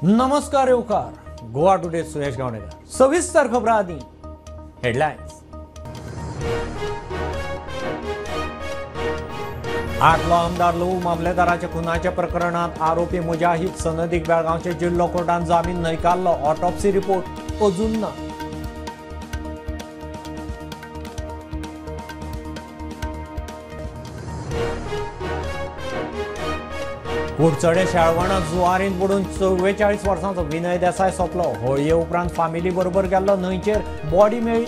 नमस्कार येवकार गोवा टुडे सुयश गावणेकर. सविस्तर खबरां आदी हेडलायन्स. आदलो आमदार लवू मामलेदाराच्या खुनाच्या प्रकरणात आरोपी मुजाहिद सनदीक बेळगांवचे जिल्लो कोर्टान जामीन न्हयकारलो. ऑटोप्सी रिपोर्ट अजून ना. कुडचडे शेळवणात जुवारींत बुडून 44 वर्सांचो विनय देसाय सोंपलो. होळये उपरांत फामिली बरोबर गेल्लो न्हंयचेर बॉडी मेळ्ळी.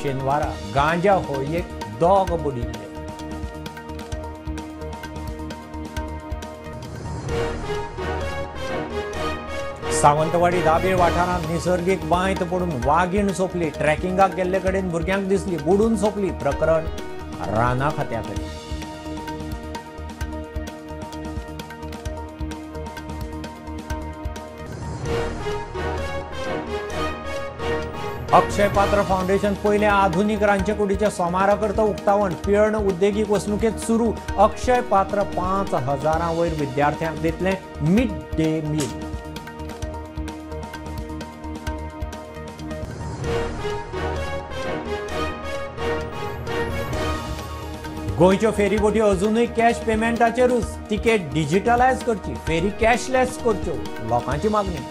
शेनवारा गांजा होळयेक दोग बुडिल्ले. सावंतवाडी दाबेळ वाठारांत निसर्गीक बांयत पडून वागीण सोंपली. ट्रॅकिंगाक गेल्ले कडेन भुरग्यांक दिसली, बुडून सोंपली. प्रकरण राना खात्या कडेन. अक्षय पात्र फाउंडेशन पयले आधुनिक रांदचेकुडीच्या सोमारा करता उक्तावण. पिळर्ण उद्देगीक वसणुकेत सुरू. अक्षय पात्र 5000 वयर विद्यार्थ्यांक दितले मिड डे मील. गोंयच्यो फेरीबोटी अजुनूय कॅश पेमेंटाचेरूच. तिकेट डिजिटलायज करची, फेरी कॅशलेस करच्यो, लोकांची मागणी.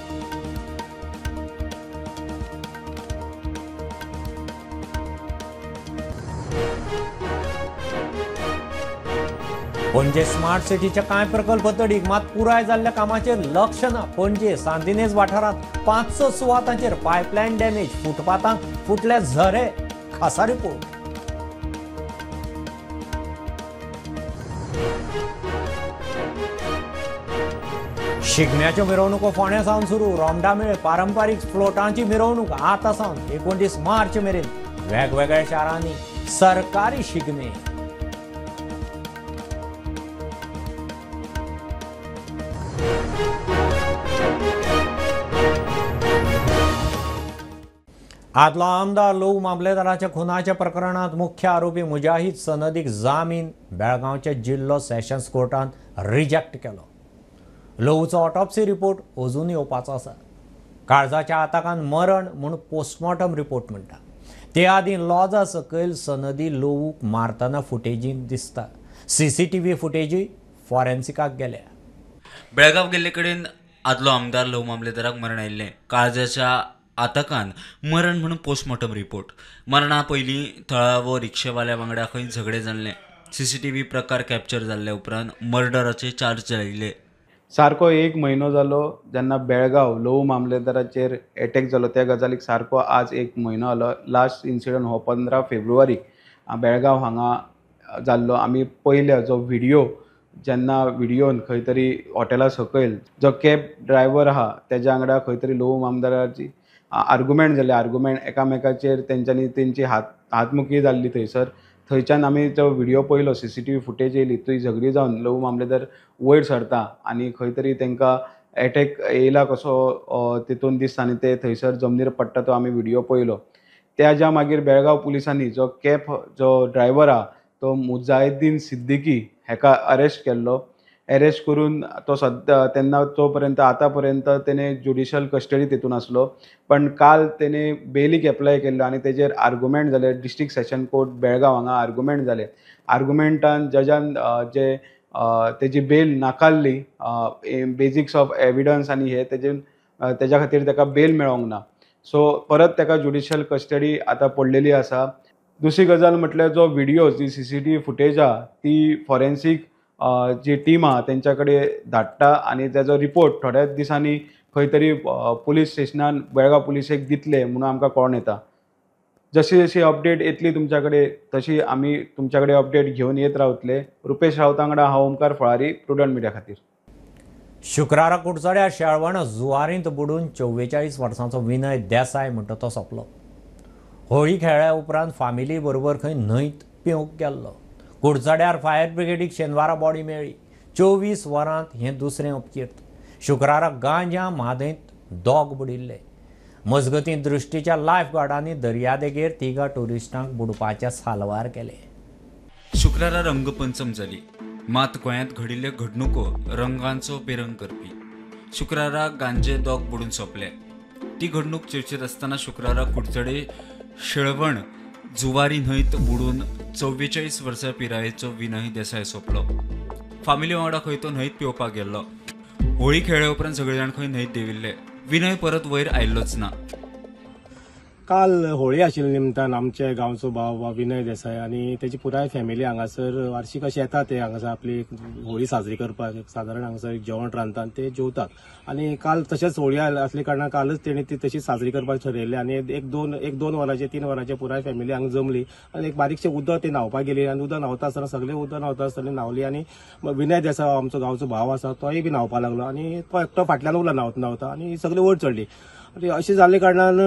पणजे स्मार्ट सिटीचे कांय प्रकल्प तडीक, मात पुराय जाल्ल्या कामाचेर लक्ष ना. पणजे सांतिनेज वाठारांत 500 सुवातांचेर पायपलायन डॅमेज, फुटपाथांक फुटले झरे. खासा रिपोर्ट. शिगम्याच्यो मिरवणुको फोंड्या सावन सुरू. रोमडामेळ पारंपारीक फ्लोटांची मिरवणूक आतां सावन 29 मार्च मेरेन वेगवेगळ्या शारांनी सरकारी शिगमे. आदलो आमदार लवू मामलेदाराच्या खुनाच्या प्रकरणात मुख्य आरोपी मुजाहिद सनदीक जामीन बेळगांवच्या जिल्लो सेशन्स कोर्टान रिजेक्ट केलो. लवूचो ऑटोप्सी रिपोर्ट अजून येवपाचो आसा. काळजाच्या आताकान मरण म्हूण पोस्टमॉर्टम रिपोर्ट म्हणटा. ते आदीं लॉजा सकयल सनदी लवूक मारतना फुटेजींत दिसता. सीसीटीव्ही फुटेजी फॉरेन्सिकाक गेल्या. बेळगांव गेल्ले कडेन आदलो आमदार लवू मामलेदाराक मरण आयिल्लें. काळजाच्या आताकान मरण म्हणून पोस्टमॉर्टम रिपोर्ट. मरणा पयलीं थळावो रिक्षेवाल्या वांगडा खंय झगडे जाल्लें. सीसीटीव्ही प्रकार कॅप्चर जाल्ल्या उपरांत मर्डराचे चार्ज लायिल्ले. सारको एक म्हयनो जालो जेन्ना बेळगांव लवू मामलेदाराचेर एटॅक जालो त्या गजालीक सारको आज एक म्हयनो जालो. लास्ट इन्सिडंट हो 15 फेब्रुवारीक बेळगांव हांगा जाल्लो. आमी पयले जो व्हिडियो जेन्ना व्हिडियोन खंय तरी हॉटेला सकयल जो कॅब ड्रायव्हर आहा तेज्या वांगडा खंय तरी लवू मामलेदाराची आर्गुमेंट जाले. आर्गुमेंट एकामेकाचेर तेंच्यांनी तेंची हातमुखी जाल्ली. थंयसर थंयच्यान आमी जो व्हिडियो पळयलो, सीसीटीव्ही फुटेज येयली, थंय झगडी जावन लवू मामलेदार वयर सरता आनी खंय तरी तेंकां एटॅक येयला कसो तितून दिसता आनी ते थंयसर जमनीर पडटा तो आमी व्हिडियो पळयलो. त्याच्या मागीर बेळगांव पुलिसांनी जो कॅब जो ड्रायव्हर आहा तो मुजाहिद्दीन सिद्दीकी हेका अरेस्ट केल्लो. अरेस्ट करून तो सद्या तेन्ना तो पर्यंत आतां पर्यंत तेणे ज्युडिशल कस्टडी तितून आसलो. पण काल तेणे बेलीक एप्लाय केल्लो आनी तेजेर आर्गुमेंट जाले. डिस्ट्रिक्ट सेशन कोर्ट बेळगांव हांगा आर्गुमेंट जाले. आर्गुमेंटान जजान जे तेजी बेल नाकारली बेजिक्स ऑफ एविडन्स आनी हे तेजे तेज्या खातीर तेका बेल मेळोंक ना. सो परत तेका ज्युडिशल कस्टडी आतां पडलेली आसा. दुसरी गजाल म्हटल्यार जो व्हिडियो जी सीसीटीव्ही फुटेज आहा ती फॉरेन्सीक जी टीम आहा तेंच्या कडेन धाडटा आनी तेजो रिपोर्ट थोड्याच दिसांनी खंय तरी पुलीस स्टेशनान बेळगांव पुलिसेक दितले म्हणून आमकां कळोन येता. जशी जशी अपडेट येतली तुमच्या कडेन तशी आमी तुमच्या कडेन अपडेट घेवन येत रावतले. रुपेश रावता वांगडा हांव ओमकार फळारी, प्रुडंट मिडिया खातीर. शुक्रारा कुडचड्या शेळवण जुवारींत बुडून 44 वर्सांचो विनय देसाय म्हणटा तो सोंपलो. होळी खेळ्ळ्या उपरांत फामिली बरोबर खंय न्हंयत पिवंक गेल्लो. कुडचड्यार फायर ब्रिगेडीक शेनवारा बॉडी मेळ्ळी. 24 वरांत हें दुसरें अपकीर्त. शुक्रारा गांजा म्हादयंत दोग बुडिल्ले. मजगतीं दृश्टीच्या लायफ गार्डांनी दर्यादेगेर तिगा ट्युरिस्टांक बुडपाचे साल्वार केले. शुक्रारा रंगपंचम जाली. मात गोंयांत घडिल्ल्यो घडणुको रंगांचो बेरंग करपी. शुक्रारा गांजे दोग बुडून सोंपले. ती घडणूक चर्चेत आसतना शुक्रारा कुडचडे शेळवण जुवारी न्हंयत बुडून 44 वर्सां पिरायेचो विनय देसाय सोंपलो. फामिली वांगडा खंय तो न्हंयत पिवपाक गेल्लो. होळी खेळ्ळे उपरांत सगळे जाण खंय न्हंयत देविल्ले. विनय परत वयर आयिल्लोच ना. काल होळी आशिल्ल्या निमतान आमचे गांवचो भाव विनय देसाय आनी तेची पुराय फॅमिली हांगासर वार्षिक अशें येता, ते हांगासर आपली होळी साजरी करपाक सादारण हांगासर जेवण रांदतात आनी ते जेवतात. आनी काल तशेंच होळी आसल्या कारणान कालच तेणी ती तशी साजरी करपाक ठरयल्ली आनी एक दोन वरांचे 3 वरांचे पुराय फॅमिली हांगा जमली आनी एक बारीकशें उदक ते न्हांवपाक गेली आनी उदक न्हांवता आसतना सगळे उदक न्हांवता आसतना न्हांवली आनी विनय देसाय आमचो गांवचो भाव आसा तोय बी न्हांवपाक लागलो आनी तो एकटो फाटल्यान उरला न्हांवता न्हांवता आनी सगळी वयर चडली. आनी अशें जाल्ले कारणान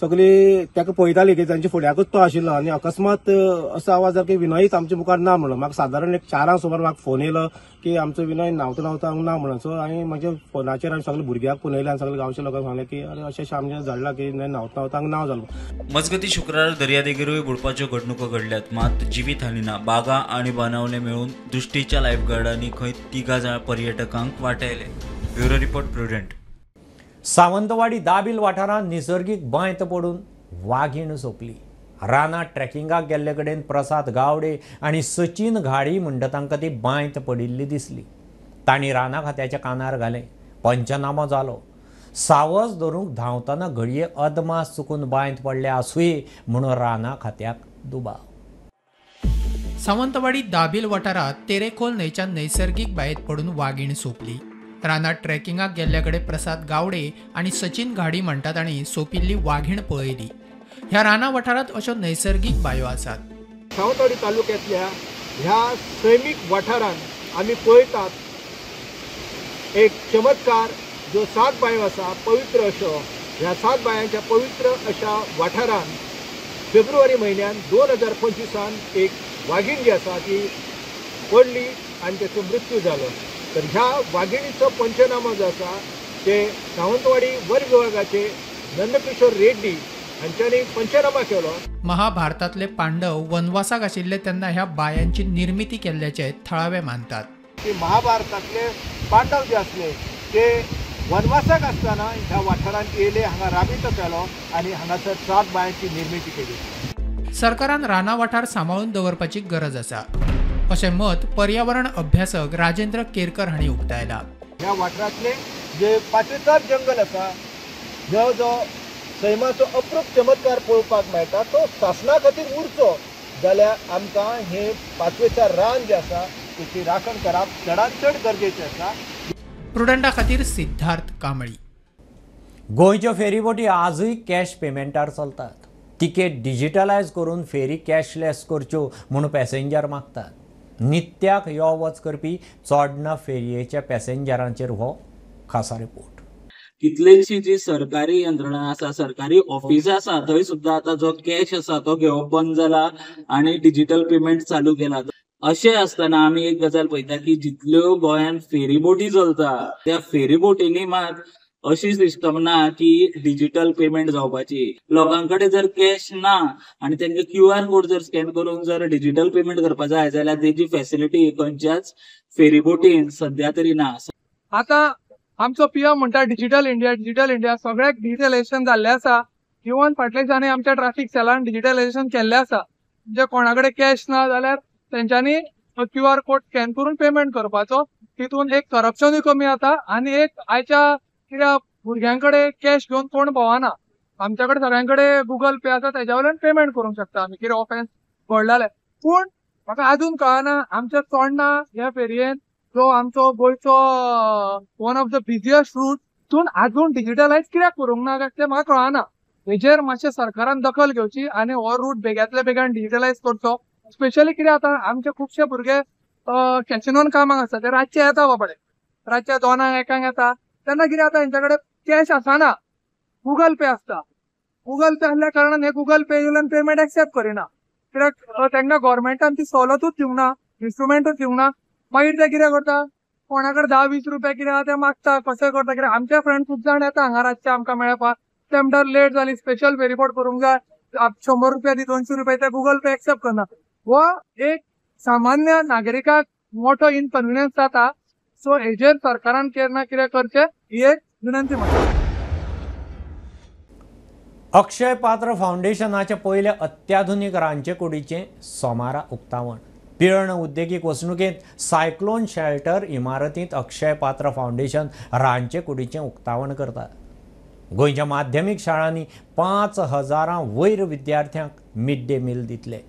सगळी ताका पळयताली की तांच्या फुड्याकूच तो आशिल्लो आनी अकस्मात असो आवाज जालो की विनयच आमच्या मुखार ना म्हणलो. म्हाका सादारण एक 4 सुमार म्हाका फोन येयलो की आमचो विनय न्हांवता न्हांवता ना म्हणून. सो हांवें म्हज्या फोनाचेर हांवें सगळे भुरग्यांक फोन येयले आनी सगळे गांवच्या लोकांक सांगलें की अरे अशें अशें आमचें जालां की न्हांवता न्हांवता नांव जालो. मजगती शुक्रार दर्यादेगेरूय बुडपाच्यो घडणुको घडल्यात, मात जिवीत हानी ना. बागा आनी बाणावले मेळून दृश्टीच्या लायफगार्डांनी खंय 3 जाण पर्यटकांक वाटायले. Bureau report, Prudent. Sawantwadi Dabil वाठारांत निसर्गीक बांयत पडून वागीण सोंपली. रानांत ट्रेकिंगाक गेल्ले कडेन प्रसाद गावडे आनी सचिन घाडी म्हणटा तांकां ती बांयत पडिल्ली दिसली. तांणी राना खात्याच्या कानार घालें. पंचनामो जालो. सावज धरूंक धांवतना घडये अदमास चुकून बांयत पडले आसुये म्हणून राना खात्याक दुबाव. सावंतवाडी दाबील वाठारांत तेरेखोल न्हंयच्या नैसर्गीक बांयत पडून वागीण सोंपली. रानात ट्रेकिंगाक गेल्ल्या कडेन प्रसाद गावडे आनी सचिन घाडी म्हणटा तांणी सोंपिल्ली वाघीण पळयली. ह्या राना वाठारांत अश्यो नैसर्गीक बायो आसात. सावंतवाडी तालुक्यांतल्या ह्या सैमीक वाठारांत आमी पळयतात एक चमत्कार जो 7 बायो आसा पवित्र अशो. ह्या 7 बायांच्या पवित्र अशा वाठारांत फेब्रुवारी म्हयन्यान 2025 एक वागीण जी आसा ती पडली आनी तेचो मृत्यू जालो. तर ह्या वागिणीचो पंचनामो जो आसा ते सावंतवाडी वन विभागाचे नंदकिशोर रेड्डी हांच्यांनी पंचनामा केलो. महाभारतांतले पांडव वनवासाक आशिल्ले तेन्ना ह्या बायांची निर्मिती केल्ल्याचे थळावे मानतात. की महाभारतांतले पांडव जे आसले ते वनवासाक आसतना ह्या वाठारांत येयले, हांगा राबितो केलो आनी हांगासर 7 बायांची निर्मिती केली. सरकारान राना वाठार सांबाळून दवरपाची गरज आसा अशें मत पर्यावरण अभ्यासक राजेंद्र केरकर हांणी उक्तायला. ह्या वाठारांतले जे पाचवेचार जंगल आसा, ह्यो जो सैमाचो अप्रूप चमत्कार पळोवपाक मेळटा तो सासणा खातीर उरचो जाल्यार आमकां हे पाचवेचार रान जे आसा तेची राखण करप चडांत चड गरजेचें आसा. प्रुडंटा खातीर सिद्धार्थ कांबळी. गोंयच्यो फेरीबोटी आजूय कॅश पेमेंटार चलतात. तिकेट डिजिटलायज करून फेरी कॅशलेस करच्यो म्हूण पॅसेंजर मागतात. नित्याक यो वच करपी चोडणा फेरयेच्या पॅसेंजरांचेर हो खासा रिपोर्ट. कितलीशी जी सरकारी यंत्रणा आसा, सरकारी ऑफिसां आसा, थंय सुद्दां आतां जो कॅश आसा तो घेवप बंद जाला आनी डिजिटल पेमेंट चालू केला. अशें आसतना आमी एक गजाल पळयता की जितल्यो गोंयांत फेरीबोटी चलता त्या फेरीबोटींनी मात अशी सिस्टम ना की डिजिटल पेमेंट जावपाची. लोकां कडेन जर कॅश ना आनी तांकां क्यू आर कोड जर स्कॅन करून जर डिजिटल पेमेंट करपा जाय जाल्यार तेजी फॅसिलिटी खंयच्याच फेरीबोटीन सद्या तरी ना. आतां आमचो पीएम म्हणटा डिजिटल इंडिया, डिजिटल इंडिया, सगळ्याक डिजिटलायझेशन जाल्लें आसा. इवन फाटल्या दिसांनी आमच्या ट्राफीक सेलान डिजिटलायझेशन केल्लें आसा. म्हणजे कोणा कडेन कॅश ना जाल्यार तेंच्यांनी क्यू आर कोड स्कॅन करून पेमेंट करपाचो. तितून एक करप्शनूय कमी जाता आनी एक आयच्या कित्याक भुरग्यां कडेन कॅश घेवन कोण भोंवना. आमच्या कडेन सगळ्यां कडेन गुगल पे आसा, तेज्या वयल्यान पेमेंट करूंक शकता आमी कितें ऑफेन्स घडलें जाल्यार. पूण म्हाका आजून कळना आमच्या चोडणा ह्या फेरयेन जो आमचो गोंयचो one of the busiest route तितून आजून डिजिटलायज कित्याक करूंक ना काय तें म्हाका कळना. हेजेर मातशें सरकारान दखल घेवची आनी हो रूट बेग्यांतल्या बेगान डिजिटलायज करचो. स्पेशली कितें जाता आमचे खुबशे भुरगे कॅसिनोन कामाक आसता, ते रातचे येता बाबडे, रातच्या 2-1 येता. तेन्ना कितें जाता हेंच्या कडेन कॅश आसना, गुगल पे आसता. गुगल पे आसल्या कारणान हे गुगल पे वयल्यान पेमेंट एक्सेप्ट करिना कित्याक तांकां गव्हर्मेंटान ती सवलतूच दिवंक ना, इन्स्ट्रुमेंटूच दिवंक ना. मागीर ते कितें करता, कोणा कडेन 10-20 रुपया कितें आहा ते मागता, कशें करता कित्याक आमचे फ्रेंड खूब जाण येता हांगा रातचे आमकां मेळपाक, ते म्हणटा लेट जाली स्पेशल फेरीबोट करूंक जाय, 100 रुपया दी 200 रुपया, ते गुगल पे एक्सेप्ट करना. हो एक सामान्य नागरिकाक मोठो इनकन्विनियन्स जाता. सो हेजेर सरकारान केन्ना कितें करचें ही एक विनंती म्हाका. अक्षय पात्र फावंडेशनाचे पयले अत्याधुनीक रांदचेकुडीचें सोमारा उक्तावण. पिळर्ण उद्देगीक वसणुकेंत सायक्लोन शेल्टर इमारतींत अक्षय पात्र फावंडेशन रांदचेकुडीचें उक्तावण करता. गोंयच्या माध्यमीक शाळांनी 5000 वयर विद्यार्थ्यांक मिड डे मील दितले.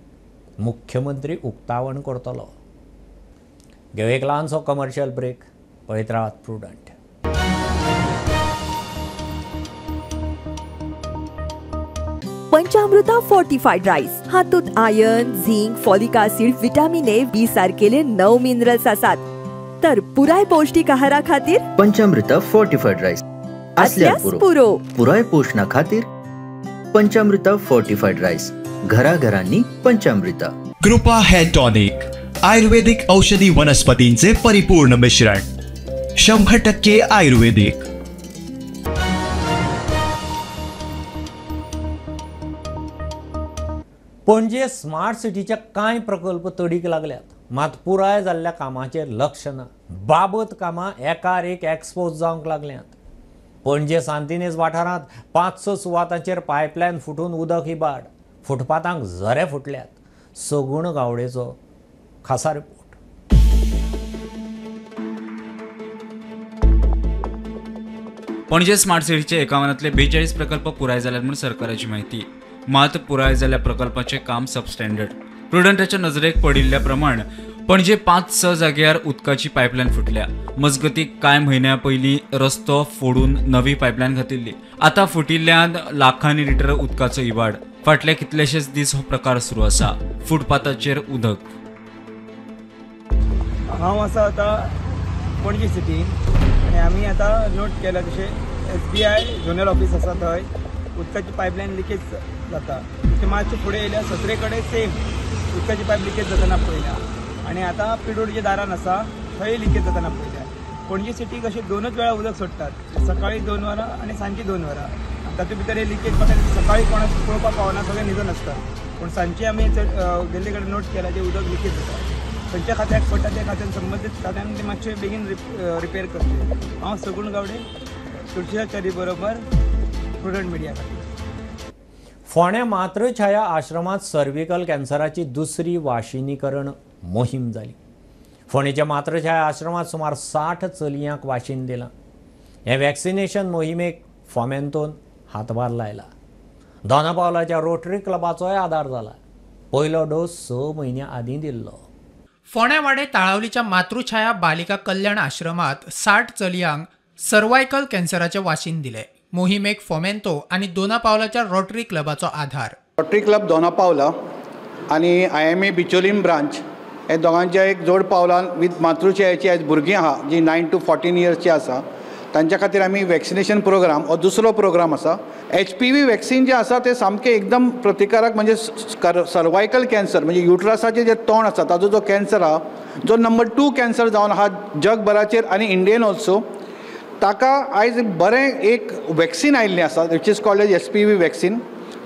मुख्यमंत्री उक्तावण करतलो. घेवं एक ल्हानसो कमर्शियल ब्रेक. पळयत रावात प्रुडंट. पंचामृता फोर्टिफाईड राईस हातूंत iron, zinc, folic acid, vitamin A, B सारकेले 9 मिनरल्स आसात. तर पुराय पौष्टिक आहारा खातीर पंचामृता फोर्टिफाईड राईस असल्यास पुरो. पुराय पोषणा खातीर पंचामृता फोर्टिफाईड राईस, घराघरांनी पंचामृता. कृपा हेअर टॉनिक, आयुर्वेदिक औषधी वनस्पतींचे परिपूर्ण मिश्रण, 100% आयुर्वेदिक. पणजे स्मार्ट सिटीचे कांय प्रकल्प तडीक लागल्यात, मात पुराय जाल्ल्या कामाचेर लक्ष ना. बाबत कामां एकार एक एक्सपोज जावंक लागल्यांत. पणजे सांतिनेज वाठारांत 5-6 सुवातांचेर पायपलायन फुटून उदक इबाड, फुटपाथांक झरे फुटल्यात. सगुण गावडेचो खासा रिपोर्ट. पणजे स्मार्ट सिटीचे 51 42 प्रकल्प पुराय जाल्यात म्हूण सरकाराची म्हायती. मात पुराय जाल्ल्या प्रकल्पाचें काम सबस्टँडर्ड. प्रुडंटाच्या नजरेक पडिल्ल्या प्रमाण पणजे 5-6 जाग्यार उदकाची पायपलायन फुटल्या. मजगती कांय म्हयन्या पयलीं रस्तो फोडून नवी पायपलायन घातिल्ली. आतां फुटिल्ल्यान लाखांनी लिटर उदकाचो इबाड. फाटले कितलेशेच दीस हो प्रकार सुरू आसा. फुटपाथाचेर उदक. हांव आसा आतां पणजी सिटीन आनी आमी आतां नोट केला तशें SBI zonal office आसा थंय उदकाची पायपलायन लिकेज जाता. ते मातशें फुडें येयल्या सत्रे कडेन सेम उदकाची पायप लिकेज जाताना पळयल्या आनी आतां पिडोडच्या दारान आसा थंय लिकेज जाताना पळयल्या. पणजी सिटीक अशें 2च वेळा उदक सोडटात, सकाळी 2 वरां आनी सांजची 2 वरां. तातूंत भितर लिकेज म्हाका सकाळी कोणाक पळोवपाक पावना, सगळें न्हिदून आसता. पूण सांजचे आमी गेल्ले कडेन नोट केला जे उदक लिकेज जाता. खंयच्या खात्याक पडटा त्या खात्यान संबंदीत खात्यान ते मातशें बेगीन रिपेर करचें. हांव सगुण गावडे, तुळशीदाचारी बरोबर प्रुडंट मिडिया खातीर. फोंड्या मातृछाया आश्रमांत सर्विकल कॅन्सराची दुसरी वाशिनीकरण मोहीम जाली. फोंडेच्या मातृछाया आश्रमांत सुमार 60 चलयांक वाशीन दिलां. हे वॅक्सिनेशन मोहिमेक फोमेंतोन हातभार लायला. दोना पावलाच्या रोटरी क्लबाचोय आदार जाला. पयलो डोस 6 म्हयन्यां आदीं दिल्लो. फोंड्या वाडे ताळावलीच्या मातृछाया बालिका कल्याण आश्रमांत 60 चलयांक सर्वायकल कॅन्सराचें वाशीन दिलें. मोहिमेक फोमेंतो आनी दोना पावलाच्या रोटरी क्लबाचो आधार. रोटरी क्लब दोना पावला आनी IMA Bicholim branch हे दोगांच्या एक जोड पावलान विथ मातृछायाची आयज भुरगीं आहा जी 9 to 14 इयर्सची आसा तांच्या खातीर आमी वॅक्सिनेशन प्रोग्राम हो दुसरो प्रोग्राम आसा. HPV vaccine जें आसा तें सामकें एकदम प्रतिकारक, म्हणजे सर्वायकल कॅन्सर म्हणजे युट्रसाचें जें तोंड आसा ताजो जो कॅन्सर आहा जो नंबर 2 कॅन्सर जावन आहा जगभराचेर आनी इंडियन ऑल्सो, ताका आयज बरें एक वॅक्सिन आयिल्लें आसा which is called as HPV vaccine.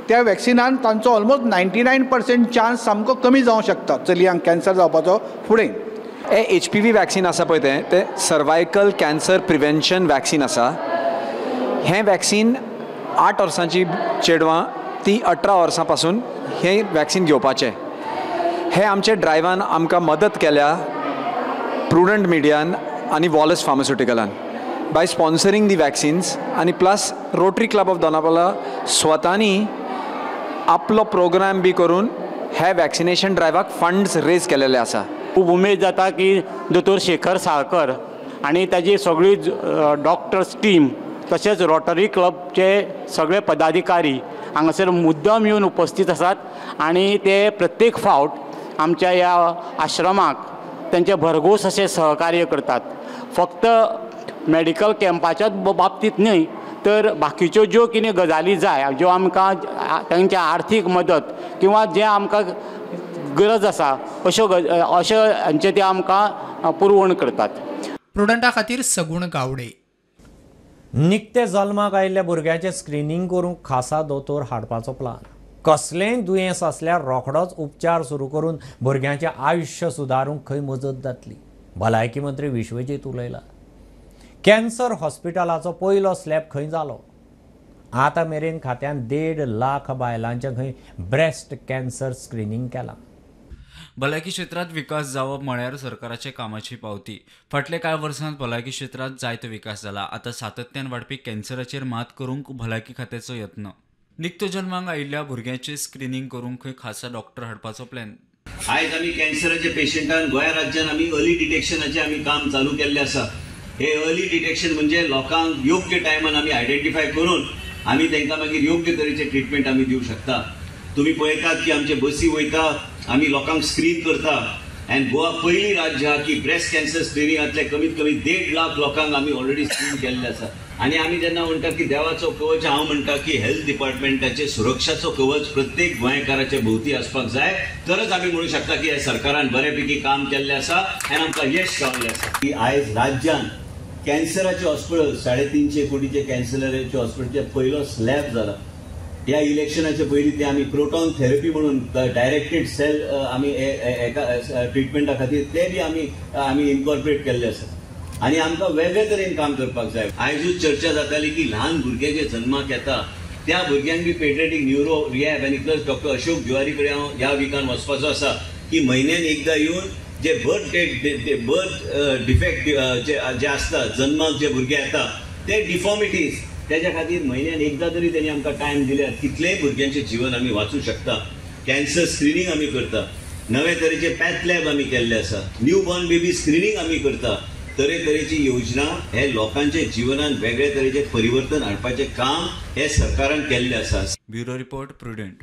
त्या वॅक्सिनान तांचो ऑलमोस्ट 99% चान्स सामको कमी जावंक शकता चलयांक कॅन्सर जावपाचो फुडें. हे HPV vaccine आसा पळय तें सर्वायकल कॅन्सर प्रिवेन्शन वॅक्सिन आसा. हें वॅक्सिन 8 वर्सांची चेडवां ती 18 वर्सां पासून हें वॅक्सिन घेवपाचें. हें आमचे ड्रायव्हान आमकां मदत केल्या प्रुडंट मिडियान आनी वॉलस फार्मास्युटिकलान बाय स्पॉन्सरींग दी वॅक्सिन्स आनी plus Rotary Club of Dona Paula स्वतानी आपलो प्रोग्राम बी करून हे वॅक्सिनेशन ड्रायव्हाक फंड्स रेज केलेले आसा. खूब उमेद जाता की दोतोर शेखर साळकर आनी ताजी सगळी डॉक्टर्स टीम तशेंच रोटरी क्लबचे सगळे पदाधिकारी हांगासर मुद्दम येवन उपस्थित आसात आनी ते प्रत्येक फावट आमच्या ह्या आश्रमाक तांचे भरघोस अशें सहकार्य करतात. फक्त मेडिकल कॅम्पाच्याच बाबतींत न्हय तर बाकीच्यो ज्यो कितें गजाली जाय ज्यो आमकां तांची आर्थीक मदत किंवा जें आमकां गरज आसा अश्यो अश्यो हांचे ते आमकां पुरवण करतात. प्रुडंटा खातीर सगुण गावडे. निकते जल्माक आयिल्ल्या भुरग्याचें स्क्रिनींग करूंक खासा दोतोर हाडपाचो प्लान. कसलेंय दुयेंस आसल्यार रोखडोच उपचार सुरू करून भुरग्यांचें आयुश्य सुदारूंक खंय मजत जातली, भलायकी मंत्री विश्वजीत उलयला. कॅन्सर हॉस्पिटलाचो पयलो स्लॅब खंय जालो. आतां मेरेन खात्यान 1.5 लाख बायलांचें खंय ब्रेस्ट कॅन्सर स्क्रिनींग केलां. भलायकी क्षेत्रांत विकास जावप म्हळ्यार सरकाराचे कामाची पावती. फाटल्या कांय वर्सांत भलायकी क्षेत्रांत जायतो विकास जाला. आतां सातत्यान वाडपी कॅन्सराचेर मात करूंक भलायकी खात्याचो यत्न. निकतो जन्माक आयिल्ल्या भुरग्यांचे स्क्रिनींग करूंक खंय खासा डॉक्टर हाडपाचो प्लॅन. आयज आमी कॅन्सराच्या पेशंटान गोंय राज्यान आमी अर्ली डिटेक्शनाचें आमी काम चालू केल्लें आसा. हे अर्ली डिटेक्शन म्हणजे लोकांक योग्य टायमान आमी आयडेंटिफाय करून आमी तांकां मागीर योग्य तरेचे ट्रिटमेंट आमी दिवं शकता. तुमी पळयतात की आमचे बसी वयता, आमी लोकांक स्क्रीन करता आनी गोवा पयली राज्य आहा की ब्रेस्ट कॅन्सर स्क्रिनिंगांतले कमीत कमी 1.5 लाख लोकांक आमी ऑलरेडी स्क्रीन केल्ले आसा. आनी आमी जेन्ना म्हणटा की देवाचो कवच, हांव म्हणटा की हेल्थ डिपार्टमेंटाचे सुरक्षाचो कवच प्रत्येक गोंयकाराच्या भोवती आसपाक जाय, तरच आमी म्हणू शकता की ह्या सरकारान बऱ्यापैकी काम केल्लें आसा आनी आमकां यश गावल्लें आसा. की आयज राज्यान कॅन्सराचे हॉस्पिटल 350 कोटीचे कॅन्सराचे हॉस्पिटलचे पयलो स्लॅब जाला. ह्या इलेक्शनाचे पयलीं ते आमी प्रोटॉन थेरपी म्हणून डायरेक्टेड सेल आमी एका ट्रिटमेंटा खातीर ते बी आमी आमी इनकॉर्पोरेट केल्ले आसा. आनी आमकां वेगळे तरेन काम करपाक जाय. आयजूच चर्चा जाताली की ल्हान भुरगे जे जन्माक येता त्या भुरग्यांक बी पेडियाट्रीक न्युरो रिहॅब आनी प्लस डॉक्टर अशोक जिवारी कडेन हांव ह्या विकान वचपाचो आसा की म्हयन्यान एकदां येवन जे बर्थ डिफेक्ट जे आसता, जन्माक जे भुरगे येता ते डिफॉर्मिटीज, तेज्या खातीर म्हयन्यान एकदां तरी तेणी आमकां टायम दिल्यार कितलेय भुरग्यांचें जीवन आमी वाचूं शकता. कॅन्सर स्क्रिनींग आमी करता, नवे तरेचे पॅथ लॅब आमी केल्ले आसा, न्यू बॉर्न बेबी स्क्रिनींग आमी करता. तरेतरेची योजना हे लोकांच्या जिवनान वेगळे तरेचे परिवर्तन हाडपाचें काम हे सरकारान केल्लें आसा. Bureau report, Prudent.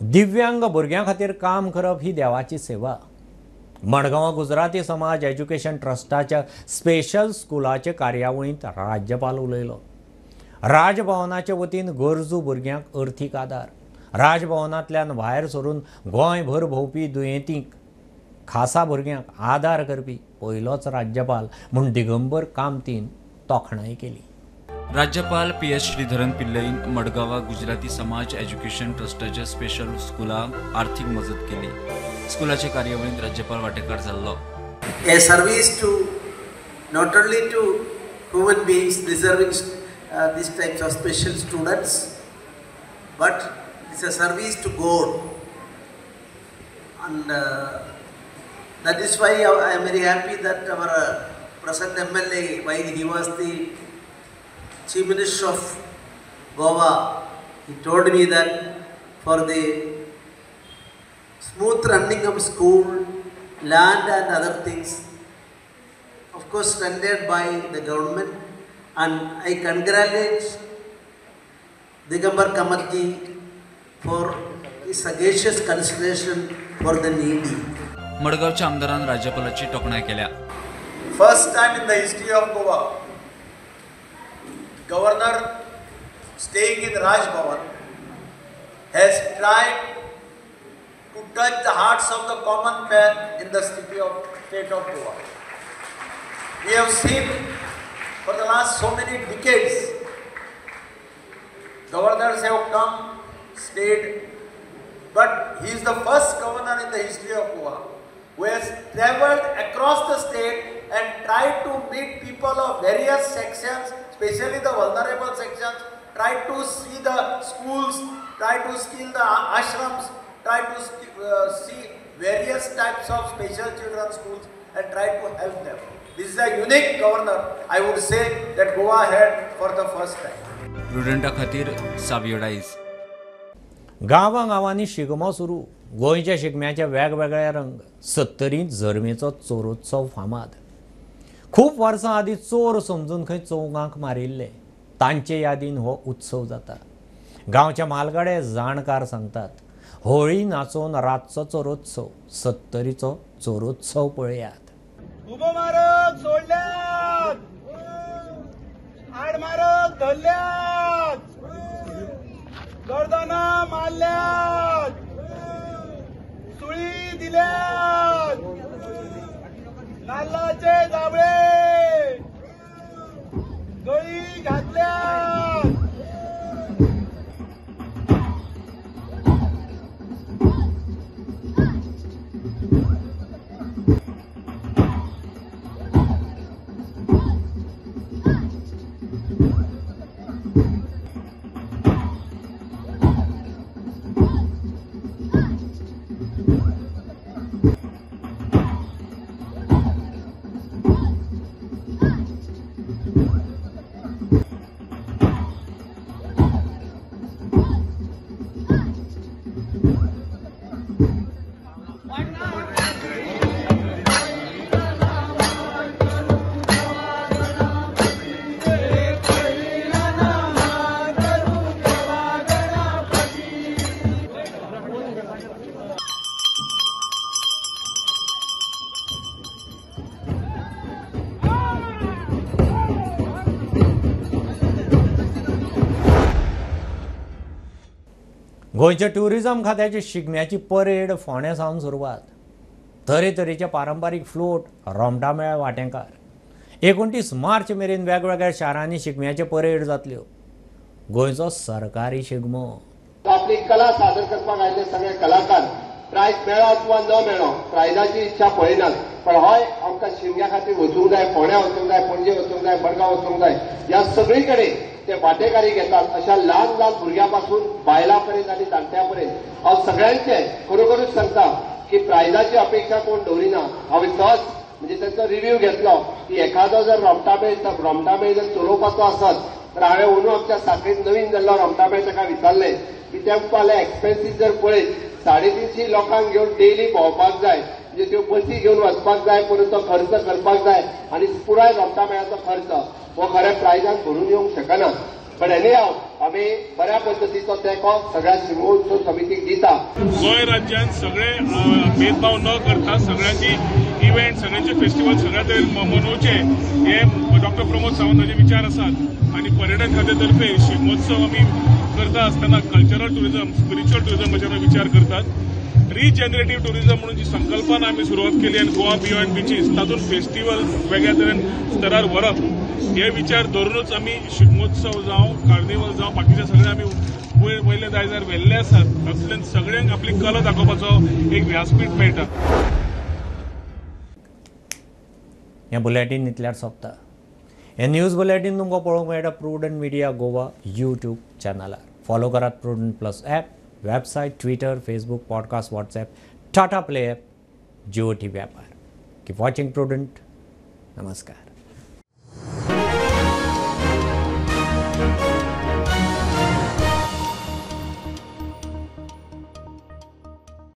दिव्यांग भुरग्यां खातीर काम करप ही देवाची सेवा. मडगांवां गुजराती समाज एज्युकेशन ट्रस्टाच्या स्पेशल स्कुलाचे कार्यावळींत राज्यपाल उलयलो. राजभवनाचे वतीन गरजू भुरग्यांक अर्थीक आदार. राजभवनांतल्यान भायर सरून गोंयभर भोंवपी दुयेंतींक, खासा भुरग्यांक आदार करपी पयलोच राज्यपाल म्हूण दिगंबर कामतीन तोखणाय केली. राज्यपाल पी.एस. श्रीधरन पिल्लईन मडगांवा गुजराती समाज एज्युकेशन ट्रस्टाच्या स्पेशल स्कुलाक आर्थीक मजत केली. स्कुलाचे कार्यावळींत राज्यपाल वांटेकार जाल्लो. A service to not only to human beings deserving these types of special students, but it's a service to God, and that is why I am very happy that our present MLA, while he was the Chief Minister of Goa, he told me that for the smooth running of school, land and other things, of course rendered by the government. And I congratulate Digambar Kamatji for his sagacious consideration for the needy. मडगांवच्या आमदारान राज्यपालाची तोखणाय केल्या. First time in the history of Goa, governor staying in Raj Bhavan has tried to touch the hearts of the common man in the city of state of Goa. We have seen for the last so many decades, governors have come, stayed, but he is the first governor in the history of Goa who has traveled across the state and tried to meet people of various sections, especially the vulnerable sections, tried to see the schools, tried to see the ashrams, tried to see various types of special children's schools and tried to help them. This is a unique governor, I would say, that Goa had for the first time. प्रुडंटा खातीर सावियो डायस. गांवां गांवांनी शिगमो सुरू. गोंयच्या शिगम्याचे वेगवेगळे रंग. सत्तरींत झरमेचो चोरोत्सव फामाद. खूब वर्सां आदीं चोर समजून खंय चौगांक मारिल्ले, तांचे यादीन हो उत्सव जाता. गांवचे म्हालगडे जाणकार सांगतात, होळी नाचोवन रातचो चोरोत्सव, सत्तरीचो चोरोत्सव पळयात. उबो मारक सोडल्यात, आड मारक धरल्यात, गर्दना मारल्यात, सुळी दिल्यात, नाल्लाचे जाबळे गळी घातल्यात. गोंयच्या ट्युरिजम खात्याची शिगम्याची परेड फोंड्या सावन सुरवात. तरेतरेचे पारंपारीक फ्लोट रोमटामेळ वांटेकार. 29 मार्च मेरेन वेगवेगळ्या शारांनी शिगम्याचे परेड जातल्यो. गोंयचो सरकारी शिगमो. आपली कला सादर करपाक आयिल्ले सगळे कलाकार प्रायज मेळत वा न मेळो प्रायजाची इच्छा पळयनात, पण हय आमकां शिमग्या खातीर वचूंक जाय, फोंड्या वचूंक जाय, पणजे वचूंक जाय, मडगांव वचूंक जाय, ह्या सगळी कडेन ते वांटेकारी घेतात. अशा ल्हान ल्हान भुरग्यां पासून बायलां पर्यंत आनी जाणट्यां पर्यंत हांव सगळ्यांचे खरोखरूच सांगता की प्रायजाची अपेक्षा कोण दवरिना. हांवें सहज म्हणजे तांचो रिव्यू घेतलो की एखादो जर रोमटामेळ जर चलोवपाचो आसत तर हांवें अंदू आमच्या साखळीत नवीन जाल्लो रोमटामेळ ताका विचारलें की तेमकां एक्सपेन्सीस जर पळयत 350 लोकांक घेवन डेली भोंवपाक जाय, म्हणजे त्यो बसी घेवन वचपाक जाय, परत तो खर्च करपाक जाय आनी पुराय रोमटामेळाचो खर्च हो खरें प्रायजान भरून येवंक शकना. पण एनी हाव आमी बऱ्या पद्दतीचो तेंको सगळ्या शिगमोत्सव समितीक दिता. गोंय राज्यान सगळे भेदभाव न करता सगळ्यांची इव्हेंट, सगळ्यांचे फेस्टिवल सगळ्या तरेन मनोवचे हे डॉक्टर प्रमोद सावंत हाचे विचार आसात. आनी पर्यटन खात्या तर्फे शिगमोत्सव आमी करता आसतना कल्चरल टुरिझम, स्पिरिच्युअल टुरिझम हाचेर आमी विचार करतात. रिजनरेटीव टुरिझम म्हणून जी संकल्पना आमी सुरवात केली आनी गोवा बियॉन्ड बिचीस तातूंत फेस्टिवल वेगळ्या तरेन स्तरार व्हरप हे विचार धरूनच आमी शिगमोत्सव जावं, कार्निवल जावं, बाकीचे सगळे आमी वयले दायजार व्हेल्ले आसात. तातूंतल्यान सगळ्यांक आपली कला दाखोवपाचो एक व्यासपीठ मेळटा. हें बुलेटीन इतल्यार सोंपता. हें न्यूज बुलेटीन तुमकां पळोवंक मेळटा प्रुडंट मिडिया गोवा यूट्यूब चॅनलार. फॉलो करात Prudent plus app, website, Twitter, Facebook, podcast, WhatsApp, Tata Play app, Jio TV ॲपार. Keep watching Prudent. नमस्कार.